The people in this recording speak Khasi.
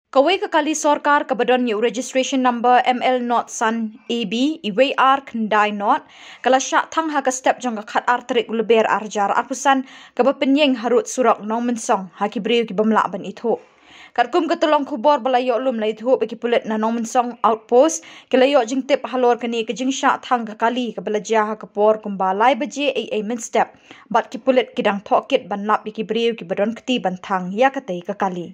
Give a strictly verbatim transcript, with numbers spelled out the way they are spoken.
Kawei ka kali sorkar kaba don ïa u registration number M L not san A B, iwei ar khyndai not, ka la shah thang ha ka step jong ka khat ar tarik u Lber ar hajar arphew san, kaba pynïeng harud surok Nongmynsong ha ki briew ki bym lah ban ithuh. Katkum ka tyllong khubor ba la ïoh lum, la ithuh ba ki pulit na Nongmynsong outpost ki la ïoh jingtip halor kane ka jingshah thang ka kali kaba la jia ha ka por kumba lai baje ei ei mynstep, bad ki pulit ki dang thoh kit ban lap ïa ki briew kiba don kti ban thang ïa katei ka kali.